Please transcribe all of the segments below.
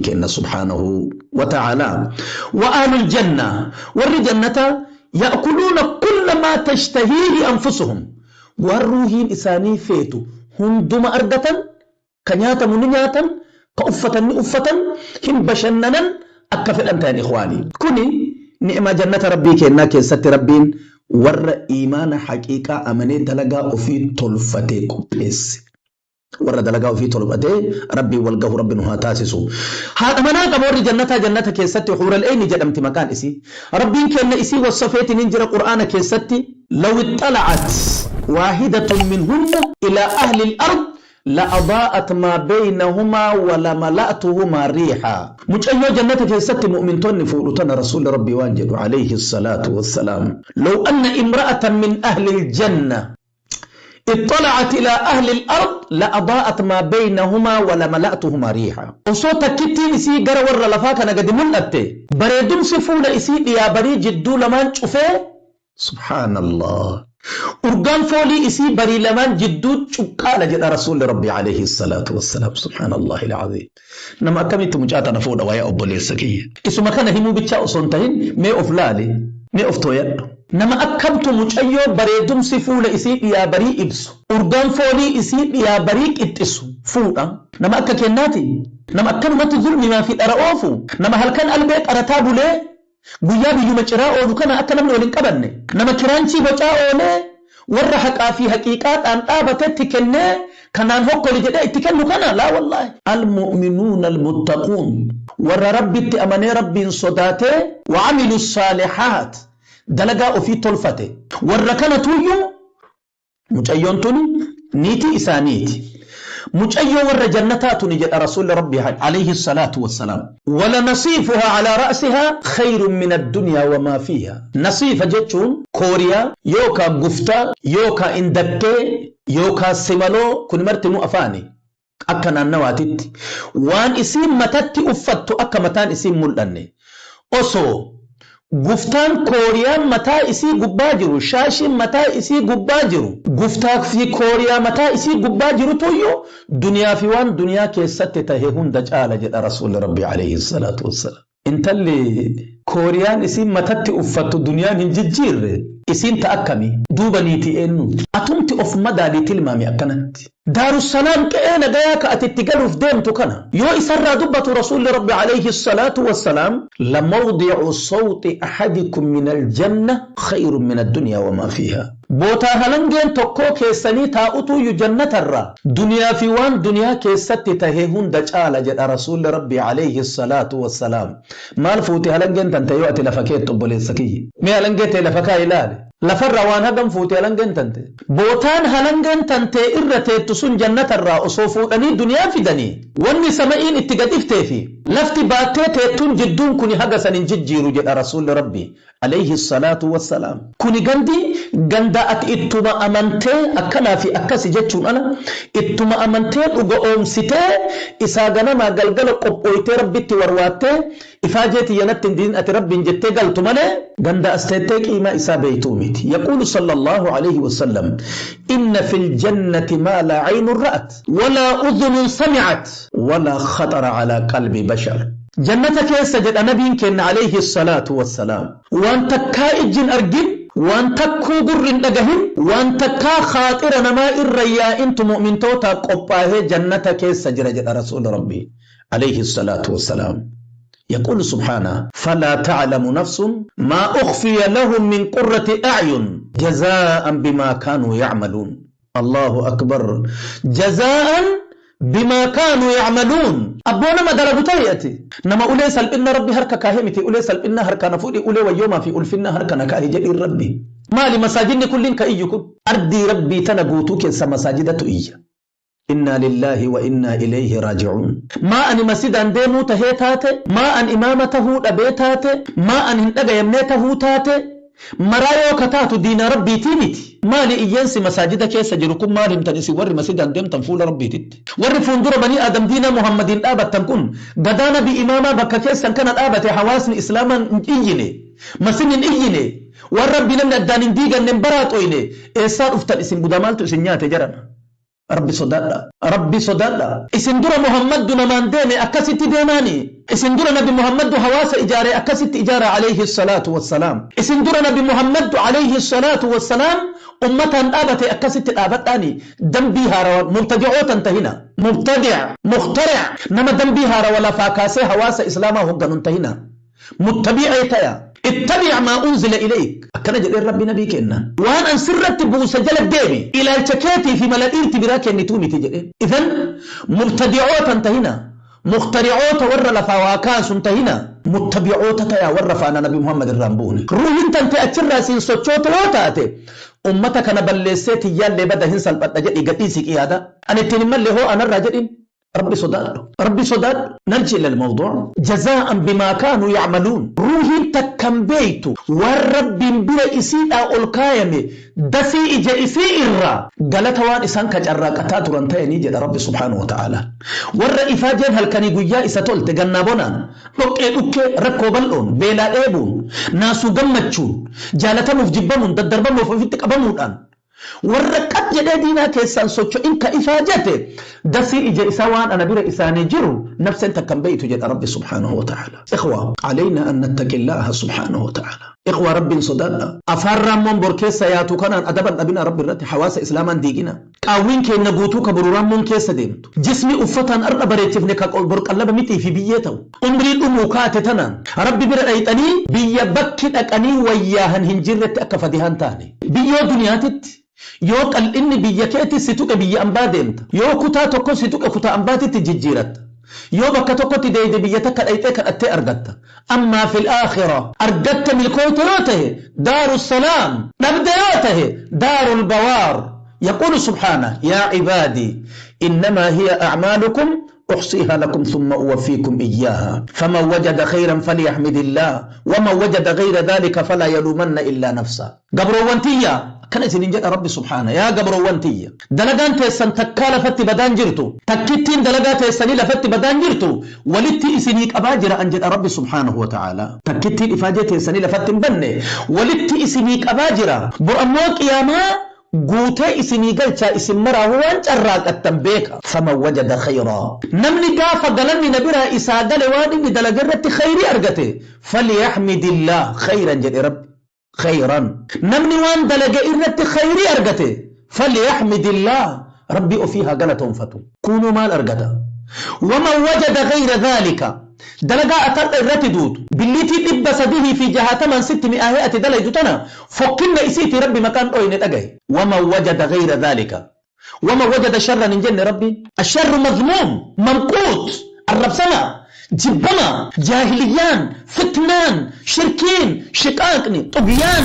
Kenna subhaanahu wa ta'aalaa. Wa ahlul janna, warri jannataa, ya'kuluuna kulla maa tashtahiihi anfusuhum, waan ruuhiin isaanii feetu hunduma argatan, ka nyaatamu ni nyaatan, ka uffatan ni uffatan, hin bashannanan, akka fedhan ta'an ikhwaanii. Kuni ni'maa jannata Rabbii kennaa keessatti Rabbiin warra iimaana haqiiqaa amanee dalagaa ofii tolfatee qopheesse. Warra dalagaa ofii tolfatee Rabbiin wal gahu Rabbi nu haa taasisu. Haadha manaa qaba warri jannataa jannata keessatti, Huural Eyni jedhamti maqaan isii. Rabbiin kenna isii wassafeetiin hin jira Qur'aana keessatti: law ixxala'at waahidatun minhunna ilaa ahli al-ard la adaa'at maa baynahumaa wa la mala'tuhumaa riihaa. Mucayyoo jannata keessatti mu'mintoonni fuudhu tana Rasuulli Rabbii waan jedhu alayhi salaatu wassalaam: law anna imra'atan min ahli al-janna اطلعت إلى أهل الأرض لأضاءت ما بينهما ولملأتهما ريحا. Osoo takkittiin isii gara warra lafaa kana gadi mul'atte, bareedumsi fuula isii dhiyaabarii jidduu lamaan cufee, subhaanallah, urgaan foolii isii barii lamaan jidduu cuqqaala jedha Rasuulli Rabbi alayhi salaatu wassalaam. Subhaanallahi alazim. Nama akkamitti mucaa tana fuudha wayaa obboleessa kiyya? Isuma kana himuu bichaa osoo hin tahin, mee of laali, mee of tooyadhu. Nama akkamtu mucayyoo bareedumsi fuula isii dhiyaa barii ibsu, urgaan foolii isii dhiyaa barii qixxisu fuudha? Nama akka kennaati? Nama akkanumatti zulmimaa fi dhara oofu, nama halkan albee qarataa bulee guyyaa biyyuma ciraa oolu kana akka namni wal hin qabanne, nama kiraanchii bocaa oolee warra haqaa fi haqiiqaadhaan dhaabatetti kennee kanaan hokkoli jedhee itti kennu kana? Laa wallaahi. Almu'minuuna almuttaquun, warra Rabbitti amanee Rabbiin sodaatee, wa'amilu saalihaat, dalagaa ofii tolfate, warra kanatuyyuu mucayyoon tuni niitii isaaniiti. Mucayyoo warra jannataa tuni jedha Rasuulli Rabbi alayhi salaatu wassalaam. Wala nasiifuhaa alaa ra'sihaa khayrun min addunyaa wa maa fiihaa. Nasiifa jechuun kooriyaa yookaa guftaa yookaa indakkee yookaa simaloo, kun martinuu afaani. Akka naannawaatitti waan isiin matatti uffattu akka mataan isiin mul'anne, osoo guftaan kooriyaan mataa isii gubbaa jiru, shaashiin mataa isii gubbaa jiru, guftaa fi kooriyaa mataa isii gubbaa jirutuyyuu duniyaa fi waan duniyaa keessatti tahe hunda caala jedha Rasuulli Rabbi alayhi salaatu wassalaam. Intalli kooriyaan isiin matatti uffattu duniyaan hin jijjiirre isiin ta akkami? Duuba niitii eenyuuti? Atumti of madaalii tilmaami akkanatti. Daarussalaam, qe'ee nagayaa ka ati itti galuuf deemtu kana, yoo isarraa dubbatu Rasuulli Rabbi alayhi salaatu wassalaam: lamawdi'u sawxi ahadikum min aljanna khayrun min addunyaa wamaa fiihaa. Bootaa halangeen tokkoo keessanii taa'utuuyyu jannatarraa duniyaa fi waan duniyaa keessatti tahe hunda caala jedha Rasuulli Rabbi alayhi salaatu wassalaam. Maal fuuti halangeen tante yoo ati lafa keettu, obboleessa kiyya? Mee halangee tee lafa kaa ilaali. Lafarraa waan hagam fuuti halangeen tante? Bootaan halangeen tantee irra teettu sun jannatarraa osoo fuudhanii duniyaa fidanii, wanni sama'iin itti gad iftee fi lafti baattee teettuun jidduun kuni haga san hin jijjiiru jedha Rasuulli Rabbi alayhi salaatu wassalaam. Kuni gandi ganda ati ittuma amantee akkanaa fi akkasi jechuun ala, ittuma amantee dhuga oomsitee isaa ganamaa galgala qophooytee Rabbitti warwaattee ifaajee tiyya natti hin didin ati Rabbiin jettee galtu malee, ganda as teettee qiimaa isaa beeytuu miti. Yaquulu sallallahu alayhi wasallam: inna fil jannati maa laa aynun ra'at walaa udhunun sami'at walaa khaxara alaa qalbi bashar. Jannata keessa jedha nabiin kenna alayhi salaatu wassalaam, waan takkaa ijji hin argin, waan takkuu gurri hin dhagahin, waan takkaa khaaxira namaa irra yaa'intu mu'mintootaa qophaahee jannata keessa jira jedha Rasuuli Rabbii alayhi salaatu wassalaam. يقول سبحانه: فلا تعلم نفس ما أخفي لهم من قرة أعين جزاء بما كانوا يعملون. الله أكبر، جزاء بما كانوا يعملون. Abboo, nama dalagu ta'eeti. Nama ulee salphinna Rabbi harka kaahee miti, ulee salphinna harka na fuudhi, ulee wayyoomaa fi ulfinna harka na kaahe jedhiin Rabbi. Maali masaajidni kulliin ka iyyu kun? Ardii Rabbii tana guutuu keessa masaajidatu iyya. Innaa lillaahi wa innaa ilayhi raaji'uun. Maa ani masjidaan deemuu tahee taate, maa an imaama tahuu dhabee taate, maa an hin dhagayamnee tahuu taate, maraa yoo ka taatu diina Rabbiitii miti. Maali iyyeensi masaajida keessa jiru kun? Maal himtan isin warri masjidaan deemtan fuula Rabbiititti? Warri fuuldura banii Aadam diinaa Muhammadiin dhaabattan kun, gadaa nabi imaamaa bakka keessan kana dhaabate hawaasni Islaamaan hin iyyine, masjidni hin iyyine, waan Rabbii namni addaan hin diiganne hin baraaxoyne, eessaa dhuftan isin? Budaa maaltu isin nyaate jarana? Rabbi sodaadha. Rabbi sodaadha. Isin dura Muhammaddu namaan deeme akkasitti deemaani. Isin dura Nabi Muhammaddu hawaasa ijaare akkasitti ijaara alayhi salaatu wassalaam. Isin dura Nabi Muhammaddu alayhi salaatu wassalaam ummataan dhaabate akkasitti dhaabadhaani. Dambii haarawa mubtadi'ootan tahina. Mubtadi' mukhtari' nama dambii haarawa lafaa kaasee hawaasa islaamaa hogganun tahina. Muttabi'ee taya. Ittabi' maa unzila ilayk. Akkana jedheen Rabbi nabii kenna. Waan an sirratti buuse jala deemi. Ilaalcha keetii fi mala dhiirti biraa kennituu miti jedheen. Idan mubtadi'ootan tahina. Mukhtari'oota warra lafaa waa kaasun tahina. Muttabi'oota tayaa warra faana Nabi Muhammad irraa hin buune. Ruuhin tante achirraa siin sochoota yoo taate ummata kana balleessee tiyyaallee bada hin salphadha jedhi gadhiisi qiyaada. Ani ittiin hin malle hoo anarraa jedhin. Rabbi sodaadhu. Rabbi sodaadhu. نرجع إلى الموضوع. جزاء بما كانوا يعملون. روحي تكن بيتو والرب بلا إسيد أو الكايمي دسي إجا إسي إرى قالت وان إسان كجراكتا ترانتيني جد ربي سبحانه وتعالى. ور إفاجين هل كان يقول إسا تولت جنابونا أوكي أوكي ركو بلون بلا إيبون ناسو قمتشون جالتا مفجبمون ددربمو ففتك أبمون أن warra qab jedhee diinaa keessaan socho'in ka ifaa jette dasii ija isaa waan ana bira isaanii jiru nafseen takkan beeytu jedha Rabbi subhaanahu wa ta'ala. Ikhwa alayna an nattaqi Allaha subhaanahu wa ta'ala. Ikhwa Rabbiin sodaadha. Afaan raammoon bor keessa yaatu kanaan adaban dhabina Rabbi irratti hawaasa islaamaan diigina. Qaawwiin keenya guutuu ka boru raammoon keessa deemtu. Jismi uffataan ar'a bareechifne ka borqallaba mitii fi biyyee ta'u. Umrii dhumuu kaate tanaan Rabbi bira dhayxanii biyya bakki dhaqanii wayyaahan hin jirretti akka fadihaan taane. Biyyoo duniyaatitti yoo qal'inni biyya keetti si tuqe biyya ambaa deemta. Yoo kutaa tokko si tuqe kutaa ambaatitti jijjiiratta. Yoo bakka tokkotti deeyde biyya takka dhayxee kadhattee argatta. Ammaa fil aakhira argatta milkooyte yoo tahe daaru salaam dhabde yoo tahe daaru lbawaar. يقول سبحانه يا عبادي إنما هي أعمالكم أحصيها لكم ثم أوفيكم إياها فمن وجد خيرا فليحمد الله ومن وجد غير ذلك فلا يلومن إلا نفسه. قبروانتية كان إسنين جاء ربي سبحانه يا قبروانتية دلقان تيسان تكا لفت بدان جرتو تكتين دلقا تيساني لفت بدان جرتو ولتي إسنيك أباجر أن جاء ربي سبحانه وتعالى تكتين إفاجة تيساني لفت بني ولتي إسنيك أباجر برأموك يا ما guutee isinii galchaa isin maraa waan carraaqattan beeka. Faman wajada khayraa. Namni gaafa galanni na biraa isaa gale waan inni dalaga irratti khayrii argate falyaxmidillah khayran jedhe Rabbi. Khayran. Namni waan dalaga irratti khayrii argate falyaxmidillah Rabbi ofii haa galatoonfatu. Kunuu maal argata? Waman wajada ghayra dhaalika. Dalagaa atarra irratti duutu billiitii 360 mi'aahee ati dalaydu tana fokkinna isiiti Rabbi maqaan dhoyne dhagaye. Waman wajada ghayra dhaalika. Waman wajada sharran hin jenne Rabbiin. Asharru mazmuum mamquut arrabsama jibbama jaahiliyyaan fitnaan shirkiin shiqaaqni xugyaan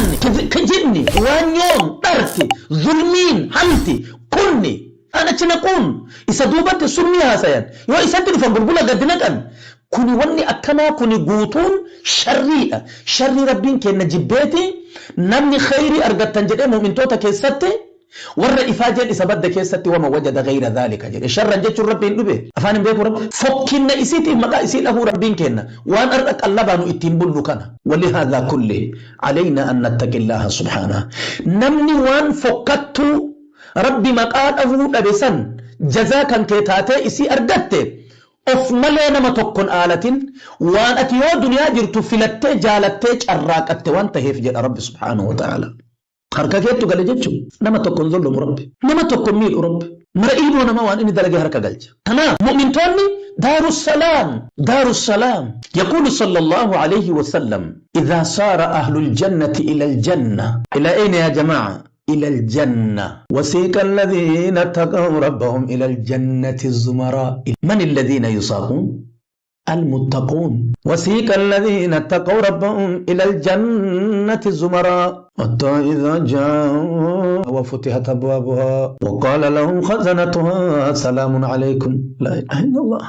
kijibni waanyoon dharti zulmiin hamti kunni ana achi naquun isa duubatti summii haasayan yoo isatti dhufan bulbula gadi naqan kuni wanni akkanaa kuni guutuun sharriidha. Sharri Rabbiin kenna jibbeeti namni khayrii argattan jedhee mu'mintoota keessatti warra ifaajeen isa badde keessatti wama wajada ghayra dhaalika jedhe. Sharran jechuun Rabbiin dhube afaan hin beeku Rabbi fokkinna isiitiif maqaa isii dhahuu Rabbiin kenna waan har'a qallabaa nu ittiin bullu kana. Walihaadhaa kulli alayna an nattaqillaha subhaanahu. Namni waan fokkattuu Rabbi maqaa dhahuu dhabe san jazaa kan kee taatee isii argatte of malee nama tokkon aalatin waan ati yoo duniyaa jirtu filattee jaalattee carraaqatte waan taheef jedha Rabbi subhaanahu wa ta'ala. Harka keettu gale jechuun nama tokkon zollomu Rabbi nama tokkon miidhu Rabbi mara ilmoo nama waan inni dalagee harka galcha. Kanaaf mu'mintoonni daaru salaam daaru salaam. يقول صلى الله عليه وسلم إذا صار أهل الجنة إلى الجنة إلى أين يا جماعة؟ إلى الجنة. وسيق الذين اتقوا ربهم إلى الجنة الزمراء. من الذين يساقون؟ المتقون. وسيق الذين اتقوا ربهم إلى الجنة الزمراء حتى إذا جاءوا وفتحت أبوابها وقال لهم خزنتها سلام عليكم لا إله إلا الله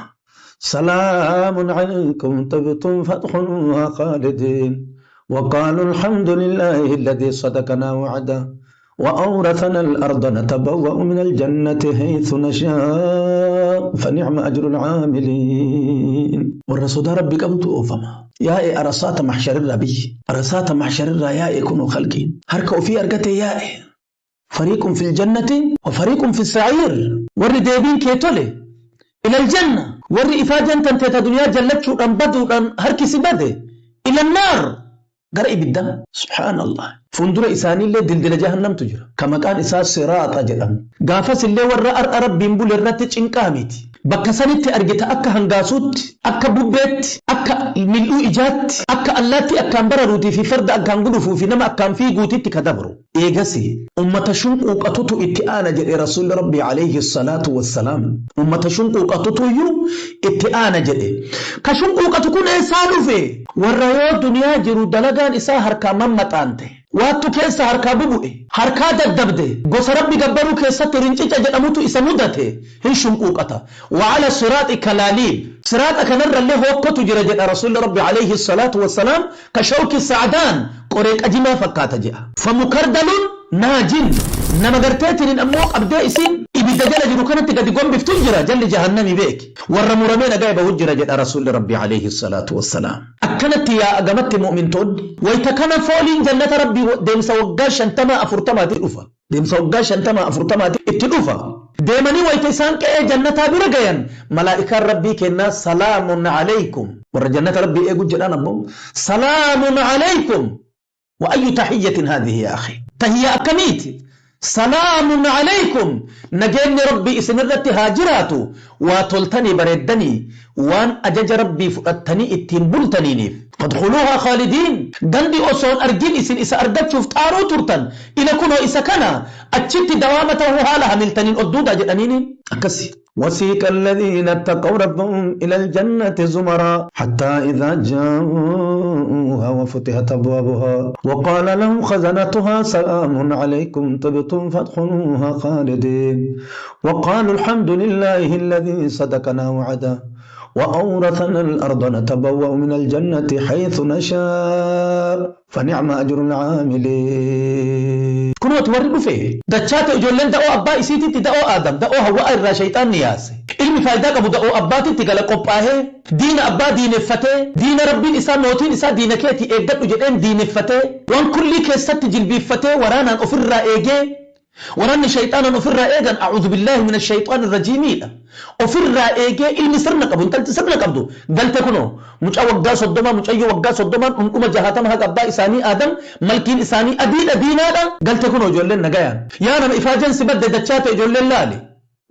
سلام عليكم طبتم فادخلوها خالدين وقالوا الحمد لله الذي صدقنا وعده وأورثنا الأرض نتبوأ من الجنة حيث نشاء فنعم أجر العاملين. والرسول ربي قبض أوفما يا إيه أرسات محشر الربي أرسات محشر الرياء يكونوا خلقين هركوا في أرقته يا إيه فريق في الجنة وفريق في السعير. ور ديبين كيتولي إلى الجنة، ور إفاجا تنتهي دنيا جلتشو أن بدو أن هركس بدي إلى النار. قرأ بالدم. سبحان الله. فندر إساني اللي دلدل جهنم تجرى كما كان إساس صراط جدام قافس اللي ورا أرب بينبول الرتج إنقامتي بكسنتي أرجت أكا هنغاسوت أكا بوبيت أكا ملؤ إجات أكا اللاتي أكا بررودي في فرد أكا انقلفو في نما أكا في قوتي تكدبرو إيجاسي أمة شنقو قطوتو اتآنا جل رسول ربي عليه الصلاة والسلام. أمة شنقو قطوتو يو اتآنا جل كشنقو قطوكون إسانو في والريو دنيا جرو دلقان إسا هركا ممتانته واتو كيسا هركا ببوئي هركا ددبده قوس ربي قبرو كيسا ترنجيجا جدموتو إسا مدته هنشم قوقتا. وعلى صراط كلاليب صراط كنر اللي هو قطو جرجل رسول ربي عليه الصلاة والسلام كشوك السعدان قريق أجما فكات جاء فمكردل ناجن نما قرتاتين أموق أبدا إسين إبدا جل جلو كانت قد قم بفتنجرة جل جهنمي بيك والرمرمين قايبة وجرة جل رسول ربي عليه الصلاة والسلام. أكنت يا أقمت مؤمنتون ويتكن فولين جنة ربي ديمسا وقاش انتما أفرتما تلوفا ديمسا وقاش انتما أفرتما تلوفا ديمني ويتسان كأي جنة برقيا ملائكة ربي كنا سلام عليكم ور جنة ربي إيقو جلان أمو سلام عليكم. وأي تحية هذه يا أخي؟ تهي أكميت سلام عليكم نجين ربي إسنرت هاجراتو وتلتني بردني وان أجج ربي فؤتني اتنبلتني نيف فادخلوها خالدين. قلبي أصول أرجين إسن إسا أردت شفت آرو ترتن إلى كنو إسا كنا أتشت دوامته هالها ملتنين أدودا جلنين أكسي. وسيق الذين اتقوا ربهم إلى الجنة زمرا حتى إذا جاءوها وفتحت أبوابها وقال لهم خزنتها سلام عليكم طبتم فادخلوها خالدين وقالوا الحمد لله الذي صدقنا وعده وأورثنا الأرض نتبوأ من الجنة حيث نشاء فنعم أجر العاملين. كنوا تورد فيه دتشات إجولين دعو أبا إسيتي تدعو آدم دعو هواء الرشيطان نياسي علمي فايدة أبو دعو أباتي تقال قباه دين أبا دين فته دين ربي إسا موتين إسا دين كيتي إبدأ أجلين دين فته وان كل كيست جلبي فته ورانا أفر إيجي وراني شيطانا أفر إيجان أعوذ بالله من الشيطان الرجيم أفر إيجي علمي سرنا قبو انتلت سرنا قبضو قلت كنو مش أوقع صدما مش أي وقع صدما أم جهاتم هذا أبا إساني آدم ملكين إساني أدين أدين هذا قلت كنو جولين نجايا يا أنا إفاجن سبد دتشات جولين لالي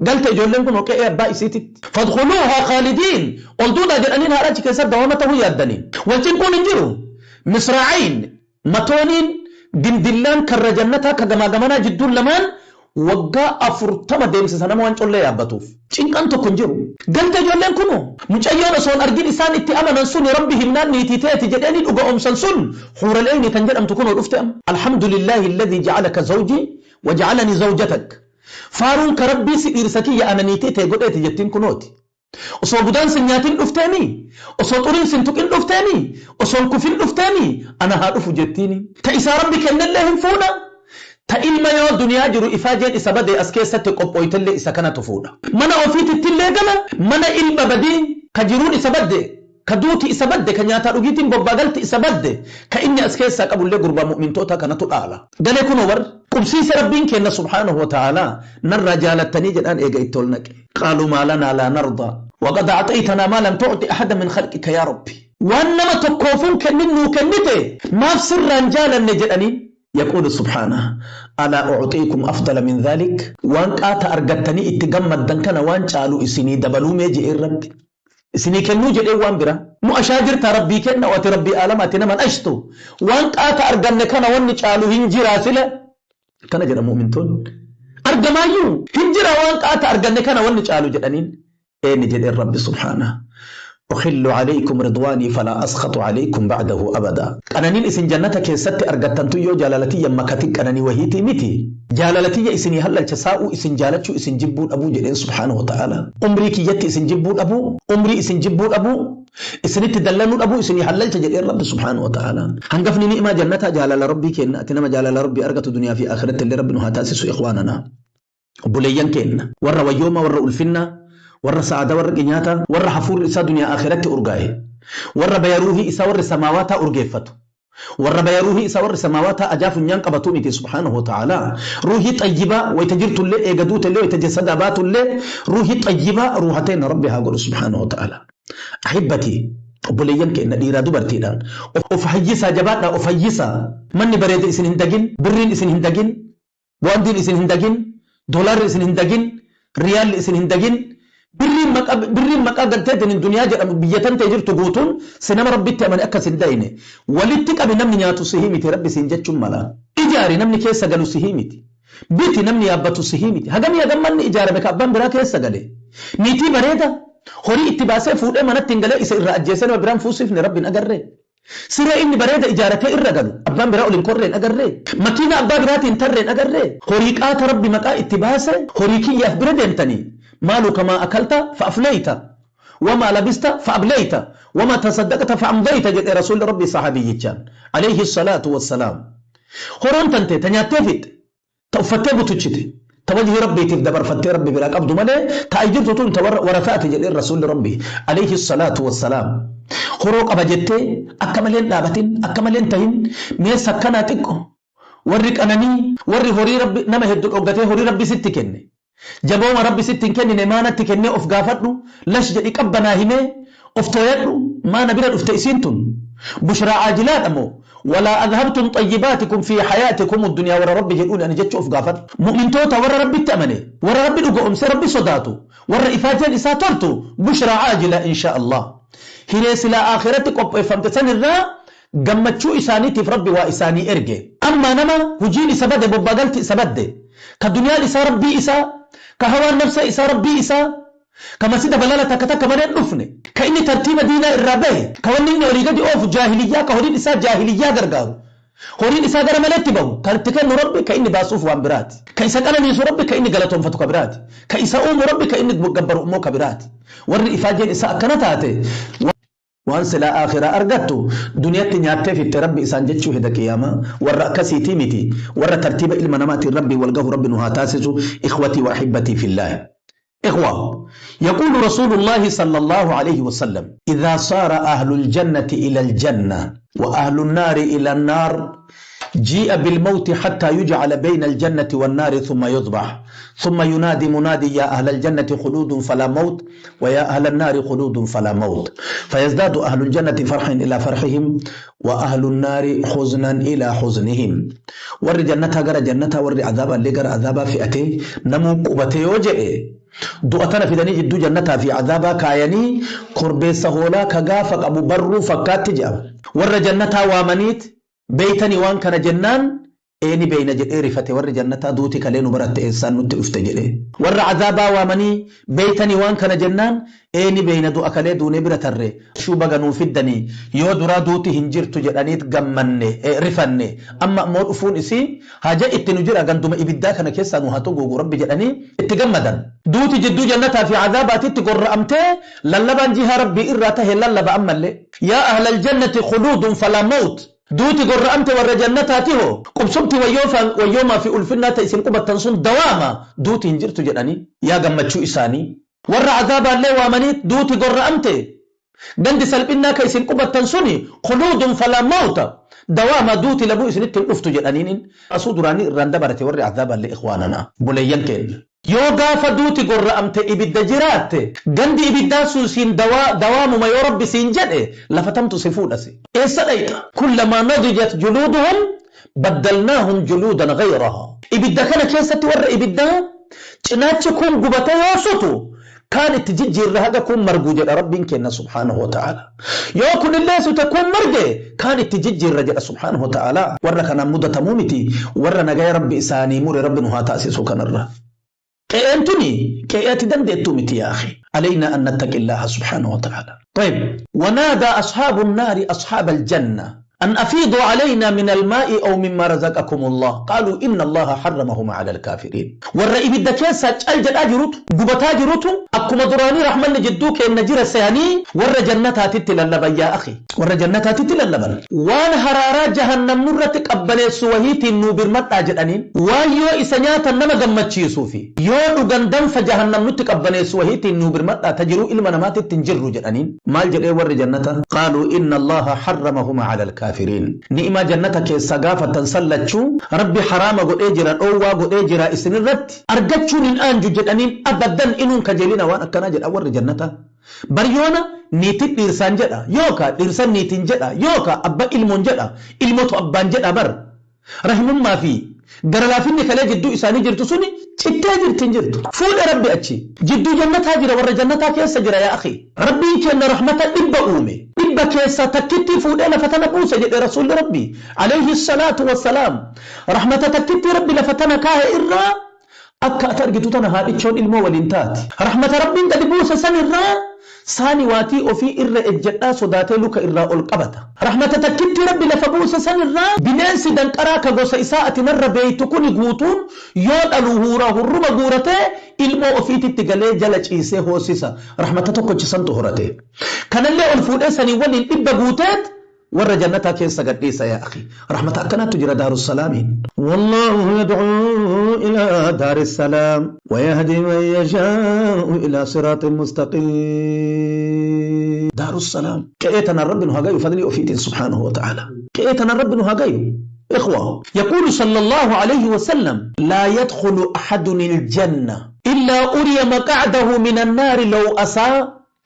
قلت جولين كنو كأي أبا إسيتي فادخلوها خالدين قلتونا جلانين هراج كسر دوامته يادنين والجن كون انجرو مصراعين متونين دندلان كرجنتها كجما جمانا جدون لمان وقع أفرتما ديمس سنة ما وانش الله يابتوف شين أنتو كنجرو قلت جولين كنو مش أيانا صون أرجين إسان اتي أمنا سن ربهم ناني تيتاتي جداني الأجا أم سنسن حور العين تنجر أم تكونوا الأفتام. الحمد لله الذي جعلك زوجي وجعلني زوجتك فارون كربي سئر سكية أنا نيتيتي قد أتي جتين كنوتي أصول بدان سنياتين الأفتاني أصول طرين سنتوكين الأفتاني أصول كفين الأفتاني أنا هارف جتيني تأسى ربي كأن الله فونا تإلما يا دنيا جرو إفاجين إسا بدي أسكي ستك أبويتلي إسا كانت فونا منا أوفيت التلي قلا منا إلما بدي كجرون إسا بدي كدوتي إسا بدي كنياتا رجيتين ببادلت إسا بدي كإني أسكي ساك أبو اللي قربا مؤمن توتا كانت الأعلى قال يكون ور قبسيس ربين كأن سبحانه وتعالى نرى جالتني جلان إيجا إتولنك قالوا ما لنا لا نرضى وقد أعطيتنا ما لم تعطي أحدا من خلقك يا ربي وأنما تكوفون كننو كنته ما في سر رجالا نجلاني. يقول سبحانه ألا أعطيكم أفضل من ذلك وأن آتا أرقتني اتقمد دنكنا وأن شالوا إسيني دبلو ميجي الرب إسيني كنو جل إيوان برا مو أشاجر تربي كنا وتربي آلاماتنا من أشتو وأن آتا أرقنكنا وأن شالوا هنجرا سلا كان جرى مؤمنتون أرقمايو هنجرا وأن آتا أرقنكنا وأن شالوا جلانين إيه نجل الرب سبحانه أخل عليكم رضواني فلا أسخط عليكم بعده أبدا. أنا إسن جنتك ست أرجتنتو يو جلالتي يمكتك أنني وهيتي متي جلالتي إسن يهلل شساء إسن جالتشو إسن جبون أبو جلين سبحانه وتعالى أمري كيتي إسن جبون أبو أمري إسن جبون أبو إسن تدلنون أبو إسن يهلل جلين رب سبحانه وتعالى. هنقفني نئما جنتها جلال ربي كإن أتنما جلال ربي أرجت الدنيا في آخرة اللي ربنا هتأسس إخواننا بوليان كإن ورا ويوما ورا ألفنا ورا سعادة ورا جنياتا ورا حفور إسا دنيا آخرة أرجاي ورا بيروه إسا ورا سماواتا أرجيفتو Warra baya ruuhii isaa warri samaawataa ajaa funyaan qabatu miti subhaanahu wa ta'ala. Ruuhii xayyibaa wayita jirtullee eega duutellee wayita jasadaa baatullee ruuhii xayyibaa ruuhateen Rabbi haa godhu subhaanahu wa ta'ala. Ahibbatii, obboleeyyan keenya dhiiraa dubartiidhaan of hayyisaa, jabaadhaa of hayyisaa. Manni bareeda isin hin dagin, birriin isin hin dagin, bu'andiin isin hin dagin, doolaarri isin hin dagin, riyaalli isin hin dagin. Birriin maqaa, birriin maqaa galteetiin duniyaa jedhamu biyya tan ta'e jirtu guutuun si nama Rabbitti amane akkas hin dayne. Walitti qabi, namni nyaatu sihii miti Rabbi siin jechuun mala. Ijaari, namni keessa galu sihii miti. Biti, namni yaabbatu sihii miti. Hagamii hagam manni ijaarame ka abbaan biraa keessa gale. Niitii bareeda horii itti baasee fuudhee manatti hin galee isa irraa ajjeesee nama biraan fuusifne Rabbiin agarree. Siree inni bareeda ijaaratee irra galu abbaan biraa ol hin korreen agarree. Makiina abbaa biraatiin tarreen agarree. Horii qaata Rabbi maqaa itti baase horii kiyyaaf bira deemtanii. Maalu kamaa akalta fa'afnayta, wamaa labista fa'ablayta, wamaa tasaddaqta fa'amdayta jedhe rasuulli Rabbi sahabiyyichaan alayhi salaatu wassalaam. Horoon tante ta nyaattee fixxe, ta uffattee butuchite, ta wajhi Rabbiitiif dabarfattee Rabbi biraa qabdu malee ta ay jirtu tun ta warra warasaati jedheen rasuulli Rabbi alayhi salaatu wassalaam. Horoo qaba jettee akka maleen dhaabatin, akka maleen tahin, mee sakkanaa xiqqo. Warri qananii, warri horii Rabbi nama hedduu dhoggatee horii Rabbi sitti kenne. Jabooma Rabbi sitti hin kennine maanatti kennee of gaafadhu, lash jedhi, qabbanaa himee of tooyadhu. Maana bira dhufte isiin tun? Bushraa aajilaadha moo walaa adhabtum xayyibaatikum fi hayaatikum addunyaa warra Rabbi jedhuun ani jechuu of gaafadhu. Mu'mintoota, warra Rabbitti amane, warra Rabbi dhugoomse, Rabbi sodaatu, warra ifaajeen isaa toltu, bushraa aajila insha Allah. Hiree silaa akhiratti qopheeffamte sanirraa gammachuu isaaniitiif Rabbi waa isaanii erge. Amma nama hujiin isa bade, bobbaagalti isa badde, ka duniyaan isaa Rabbii isaa, ka hawaan nafsa isaa Rabbii isaa, ka masjida balala takka takka malee hin dhufne, ka inni tartiiba diinaa irraa bahe, ka wanni inni olii gadi oofu jaahiliyyaa, ka horiin isaa jaahiliyyaa gargaaru, horiin isaa gara maleetti bahu, kan itti kennu Rabbi, ka inni baasuuf waan biraati. Ka isa qananiisu Rabbi, ka inni galatoonfatu ka biraati. Ka isa uumu Rabbi, ka inni gabbaru immoo ka biraati. Warri ifaajeen isaa akkana taate waan silaa akhiraa argattu duniyatti nyaattee fixxe Rabbi isaan jechuu heda qiyaamaa. Warra akkasiitii miti, warra tartiiba ilma namaatiin Rabbii wal gahu Rabbi nu haa taasisu. Ikhwatii wa ahibbatii fillaahi. إخوة، يقول رسول الله صلى الله عليه وسلم: إذا صار أهل الجنة إلى الجنة وأهل النار إلى النار، جيء بالموت حتى يجعل بين الجنة والنار، ثم يذبح، ثم ينادي منادي: يا أهل الجنة خلود فلا موت، ويا أهل النار خلود فلا موت. فيزداد أهل الجنة فرحا إلى فرحهم، وأهل النار حزنا إلى حزنهم. ور جنتها gara jannataa, warri عذابا illee gara عذابا fe'atee namuu qubatee yoo jedhe, du'a tana fidanii jidduu jannataa fi عذابaa kaayanii korbeessa hoolaa ka gaafa qabu barruu fakkaatti jedhama. Warra jannataa waamaniit beeytanii waan kana jennaan, eeni beeyna jedhee rifate. Warri jannataa duuti kalee nu baratte eessaan nutti dhufte jedhee. Warra عذابaa waamanii beeytanii waan kana jennaan, eeni beeyna, du'a kalee duunee bira tarre shuu baga nuu fiddanii, yoo duraa duuti hin jirtu jedhaniit gammanne, rifanne, amma ammoo dhufuun isii haja itti nu jira, ganduma ibiddaa kana keessaa nu haa tuguugu Rabbi jedhanii itti gammadan. Duuti jidduu jannataa fi عذابaatitti gorra'amtee lallabaan jihaa Rabbii irraa tahe lallaba ammallee: يا أهل الجنة خلود فلا موت. Duuti gorra'amte warra jannataati hoo qubsumti wayyoomaa fi ulfinnaa ta'e isin qubattan sun dawaama, duuti hin jirtu jedhanii yaa gammachuu isaanii. Warra عذابaallee waamanii duuti gorra'amte, gandi salphinnaa ka isin qubattan suni خلود فلا موت, dawaama, duuti labuu isinitti hin dhuftu jedhaniin asuu duraanii irraan dabarate warri عذابaallee. Ikhwaanana, buleeyyan keenya, yoo gaafa duuti gorra'amte ibidda jiraatte, gandi ibiddaa sun siin dawaamuma yoo Rabbi siin jedhe, lafa tamtu si fuudhasi, eessa dhayxa? كلما نضجت جلودهم بدلناهم جلودا غيرها. Ibidda kana keessatti warra ibiddaa cinaachi kun gubate yoo sutu kaan itti jijjiirra haga kun margu jedha Rabbiin kenna subhaanahu wa ta'ala. Yoo kun illee sute kun marge, kaan itti jijjiirra jedha subhaanahu wa ta'ala. Warra kanaan mudatamuu miti, warra nagaya Rabbi isaanii mure Rabbi nu haa taasisu kanarra. Qe'een tuni qe'ee ati dandeettuu miti يا أخي. علينا أن نتقي الله سبحانه وتعالى. طيب، ونادى أصحاب النار أصحاب الجنة أن أفيضوا علينا من الماء أو مما رزقكم الله، قالوا إن الله حرمهما على الكافرين. Warra ibidda keessa cal jedhaa jirutu, gubataa jirutu, akkuma duraanii rahmanni jidduu keenya jira se'anii warra jannataatitti lallaban. يا أخي, warra jannataatitti lallaban, waan haraaraa jahannam nurratti qabbaneessu wahiitiin nuu birmadhaa jedhaniin, waan yoo isa nyaatan nama gammachiisuu fi yoo dhugan danfa jahannam nutti qabbaneessu wahiitiin nuu birmadhaa, tajiruu ilma namaatitti hin jirru jedhaniin. Maal jedhee warri jannata? قالوا إن الله حرمهما على الكافرين. الكافرين. نعمة جنة كيسا غافة سلچو ربي حرام godhee jira, dhoowwaa godhee jira isin irratti argachuun hin aanju jedhaniin abadan inuun kajeelina waan akkanaa jedha warri jannata. Baryoona niitin dhiirsaan jedha, yookaa dhiirsan niitin jedha, yookaa abba ilmoon jedha, ilmotu abbaan jedha. Bar rahimummaa fi gara laafinni kalee jidduu isaanii jirtu suni cittee jirti hin jirtu. Fuudhe Rabbi achi jidduu jannataa jira, warra jannataa keessa jira. Yaa akhi, Rabbiin kenna rahmata 100 uume, 100 keessaa takkitti fuudhee lafa tana buuse jedhe rasuulli Rabbi alayhi salaatu wassalaam. Rahmata takkitti Rabbi lafa tana kaahe irraa akka ati argitu tana haadhichoon ilmoo waliin taati. Rahmata Rabbiin gadi buuse san irraa saani waatii ofii irra ejjedhaa sodaatee luka irraa ol qabata. Rahmata takkitti Rabbi lafa buuse san irraa bineensi danqaraa ka gosa isaa ati narra beeytu kuni guutuun yoo dhalu huuraa hurruma guuratee ilmoo ofiititti galee jala ciisee hoosisa. Rahmata tokkochi santu horate. Kanallee ol fuudhee sanii waliin 100 guuteet warra jannataa keessa gadhiisa. Yaa akhi, rahmata akkanaatu jira Daarussalaamiin. والله يدعو إلى دار السلام ويهدي من يشاء إلى صراط مستقيم. Daarussalaam qe'ee tanaan Rabbi nu hagayu fadlii ofiitiin subhaanahu wa ta'ala. Qe'ee tanaan Rabbi nu hagayu. إخوة، يقول صلى الله عليه وسلم: لا يدخل أحد الجنة إلا أري مقعده من النار لو أساء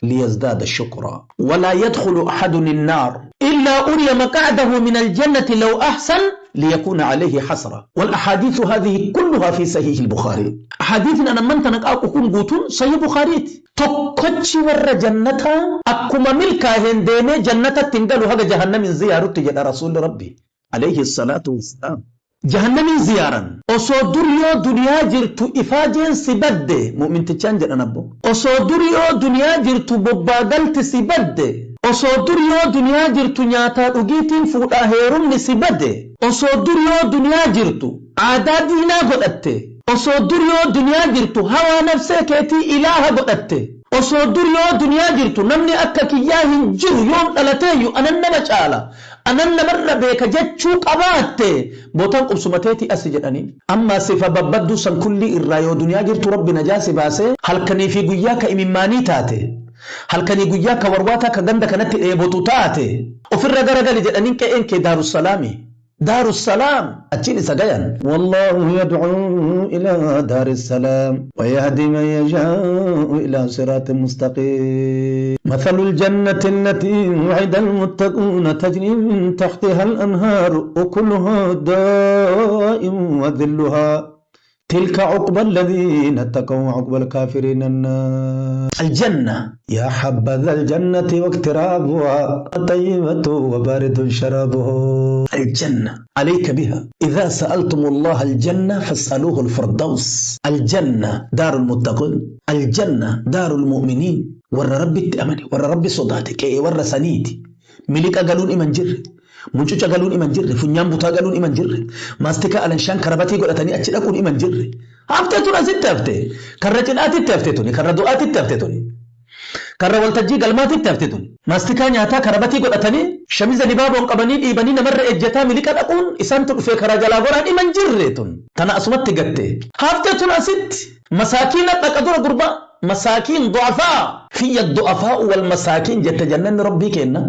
ليزداد شكرا، ولا يدخل أحد النار إلا أري مقعده من الجنة لو أحسن ليكون عليه حسرة. والأحاديث هذه كلها في صحيح البخاري. أحاديث أنا من تنك أكون قوتون صحيح بخاري. tokkochi warra jannataa akkuma milkaa'een deemee jannatatti hin galu haga jahannamin ziyaarutti jedha rasuulli Rabbi alayhi salaatu wassalaam. Jahannamin ziyaaran osoo dur yoo duniyaa jirtu ifaajeen si badde mu'mintichaan jedhan abbo. Osoo dur yoo duniyaa jirtu bobbaagalti si badde, osoo dur yoo duniyaa jirtu nyaataa dhugiitiin fuudhaa heerumni si badde, osoo dur yoo duniyaa jirtu aadaa diinaa godhatte, osoo dur yoo duniyaa jirtu hawaa nafsee keetii ilaaha godhatte, osoo dur yoo duniyaa jirtu namni akka kiyyaa hin jiru, yoom dhalateeyyu anan nama caala, anan namarra beeka jechuu qabaatte, bootaan qubsumateetii asi jedhaniin. Amma sifa babbadduu san kullii irraa yoo duniyaa jirtu Rabbi najaa si baasee halkanii fi guyyaa ka imimmaanii taate, halkanii guyyaa ka warwaataa ka ganda kanatti dheebotu taate, ofirra garagali jedhaniin. Qe'een kee Daarussalaami. Daarussalaam achiin isa gayan. والله يدعو إلى دار السلام ويهدي من يشاء إلى صراط مستقيم. مثل الجنة التي وعد المتقون تجري من تحتها الأنهار أكلها دائم وظلها تلك عقبى الذين اتقوا وعقبى الكافرين النار. الجنة يا حبذا الجنة واقترابها طيبة وبارد شرابه. الجنة عليك بها. إذا سألتم الله الجنة فاسألوه الفردوس. الجنة دار المتقين، الجنة دار المؤمنين. warra Rabbitti amane, warra Rabbi sodaate qe'ee warra saniiti. Miliqa galuun iman jirre, mucuca galuun iman jirre, funyaan butaa galuun iman jirre, maastikaa alanshaan karabatii godhatanii achi dhaquun iman jirre. Haftee tun asitti hafte, karra cidhaatitti hafte tuni, karra du'aatitti hafte tuni, karra waltajjii galmaatitti hafte tuni. Maastikaa nyaataa karabatii godhatanii shamiza dibaaboon qabanii dhiibanii namarra ejjetaa miliqa dhaquun isaantu dhufee karaa jalaa goraan iman jirre tun. Tana asumatti gatte. Haftee tun asitti masaakiina dhaqa dura gurbaa, masaakiin du'afaa fiyya du'afaa wal masaakiin jette jannanni Rabbii kenna.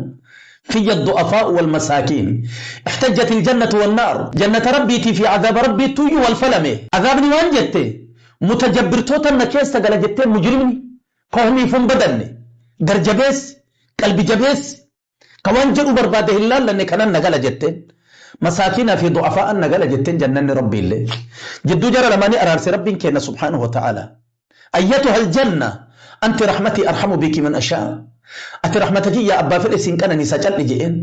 في الضعفاء والمساكين. احتجت الجنة والنار، جنة ربي في عذاب ربي توي والفلمي عذابني وان جتي متجبرتوتا نكيستا قال جتي مجرمني قومي فم بدني درجبيس قلبي جبيس كوان جرو برباده الله لأن كان نقل جتين مساكين في ضعفاء نقل جتين جنن ربي اللي جدو جرى لماني أرارس ربي كينا سبحانه وتعالى: أيتها الجنة أنت رحمتي أرحم بك من أشاء، أتي رحمتك يا أبا فلس إن كان نساء جئن،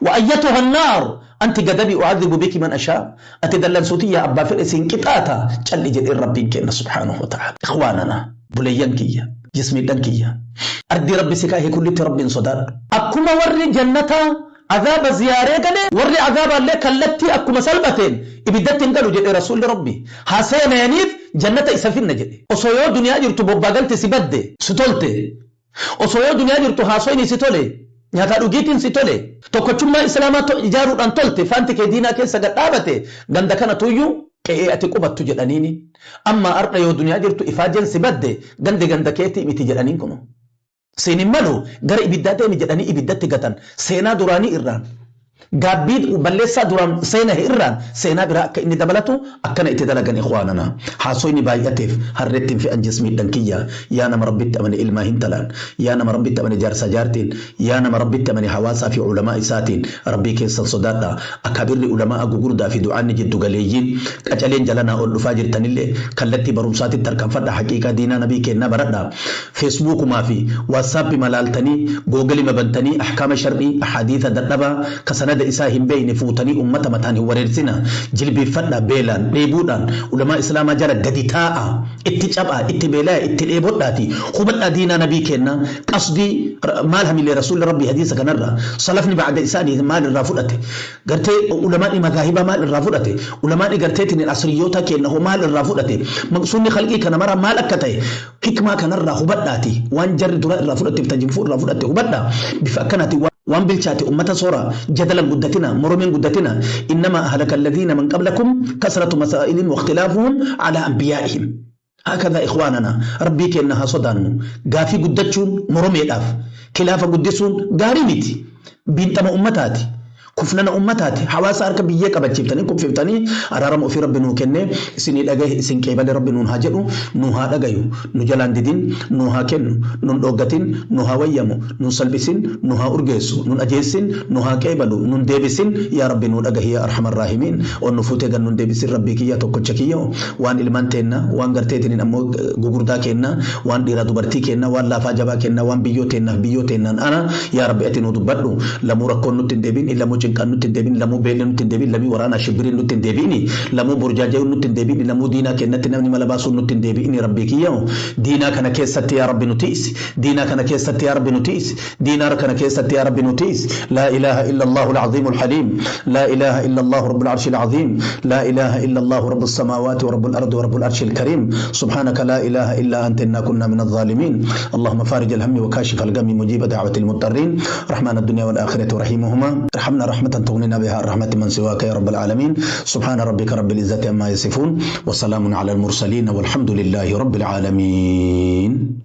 وأيتها النار أنت غضبي أعذب بك من أشاء، أتي دلن صوتي يا أبا فلس إن كتاتا جل جئن ربي كينا سبحانه وتعالى. إخواننا بلينكية جسمي دنكية أردي ربي سكاهي كل ربي صدار أكما وري جنة عذاب زيارة قال وري عذاب لك التي أكما سلبتين إبدتين قالوا جئ رسول ربي حسين ينيف جنة إسفين جئ وصيو دنيا جرت بباقلت سبدي ستولتي osoo yoo duniyaa jirtu haasoyni si tole, nyaataa dhugiitiin si tole, tokkochummaa islaamaa ijaaruudhaan tolte, faanti kee diinaa keessa gad dhaabate, ganda kana tuyyuu qe'ee ati qubattu jedhaniini. Amma har'a yoo duniyaa jirtu ifaajeen si badde gandi ganda keetii miti jedhaniin kunu. Siin hin malu gara ibiddaa deemi jedhanii ibiddatti gatan seenaa duraanii irraan. Gaabbii balleessaa duraan seena irraan seenaa biraa akka inni dabalatu akkana itti dalagan. Ikhwaanana, haasoyni baay'ateef harreettiin fe'an jismiidhan kiyya. Yaa nama Rabbitti amane, ilmaa hintalaan, yaa nama Rabbitti amane, jaarsa jaartiin, yaa nama Rabbitti amane, hawaasaa fi ulamaa isaatiin, Rabbii keessan sodaadha. Akaabirri ulamaa gugurdaa fi du'aanni jiddu galeeyyiin qacaleen jalanaa ol dhufaa jirtanillee kallattii barumsaatitti tarkaanfadha. Haqiiqaa diinaa nabii kennaa baradha. Feesbuukumaa fi WhatsAppi malaaltanii, Google mabantanii, ahkaama shar'ii ahadiisa dadhabaa ka sanada isaa hin beeyne fuutanii ummata mataan hin wareersina. Jilbiiffadha, beelaan dheebuudhaan ulamaa islaamaa jala gadi taa'a, itti cabaa, itti beelaa, itti dheebodhaati hubadhaa diinaa nabii kennaa. Qasdii maal hamilee rasuulli Rabbii hadiisa kanarra, salafni bacda isaanii maal irraa fudhate, gartee ulamaani madaahibaa maal irraa fudhate, ulamaani garteetiin asriyyoota kenna hoo maal irraa fudhate, maqsuunni khalqii kana mara maal akka ta'e hikmaa kanarraa hubadhaati. Waan jarri dura irraa fudhateef tajinfuu irraa fudhate hubadha. Bifa akkanaatiin waan bilchaate ummata soora. Jadalan guddatina, moromeen guddatina. إنما أهلك الذين من قبلكم كثرة مسائلهم واختلافهم على أنبيائهم. هكذا إخواننا، ربي كأنها صدانو. غافي قدتشون مرميداف خلافة قدسون غاري مiti biintama ummataati, kufnana ummataati. Hawaasa harka biyyee qabachiiftanii kuffiftanii. Araarama ofii Rabbi nuu kenne isinii dhagahe, isin qeebale Rabbi nuun haa jedhu, nu haa dhagayu, nu jalaan didin, nu haa kennu, nun dhooggatin, nu haa wayyamu, nun salphisin, nu haa urgeessu, nun ajeessin, nu haa qeebalu, nun deebisin. Yaa Rabbi, nu dhagahi, yaa arhamar raahimiin. On nu fuutee gan nun deebisin. Rabbii kiyya, tokkocha kiyya, waan ilmaan teenna, waan garteetiniin ammoo gugurdaa kenna, waan dhiiraa dubartii kenna, waan laafaa jabaa kenna, waan biyyoo teennaaf biyyoo teennaan ana, yaa Rabbi, ati nu dubbadhu. Lamuu rakkoon nutti hin deebiin, lamuu cinqaan nutti hin deebiin, lamuu beelli nutti hin deebiin, lamii waraanaa shibbiriin nutti hin deebiini, lamuu burjaaja'uun nutti hin deebiin, lamuu diinaa kennatti namni mala baasuun nutti hin deebiini. Rabbii kiyya, diinaa kana keessatti yaa Rabbi nu tiisi, diinaa kana keessatti yaa Rabbi nu tiisi, diinaa kana keessatti yaa Rabbi nu tiisi. لا إله إلا الله العظيم الحليم، لا إله إلا الله رب العرش العظيم، لا إله إلا الله رب السماوات ورب الأرض ورب العرش الكريم. سبحانك لا إله إلا أنت، إنا كنا من الظالمين. اللهم فارج الهم وكاشف الغم، مجيب دعوة المضطرين، رحمن الدنيا والآخرة ورحيمهما، ارحمنا رحمة تغنينا بها عن رحمة من سواك يا رب العالمين. سبحان ربك رب العزة عما يصفون، وسلام على المرسلين، والحمد لله رب العالمين.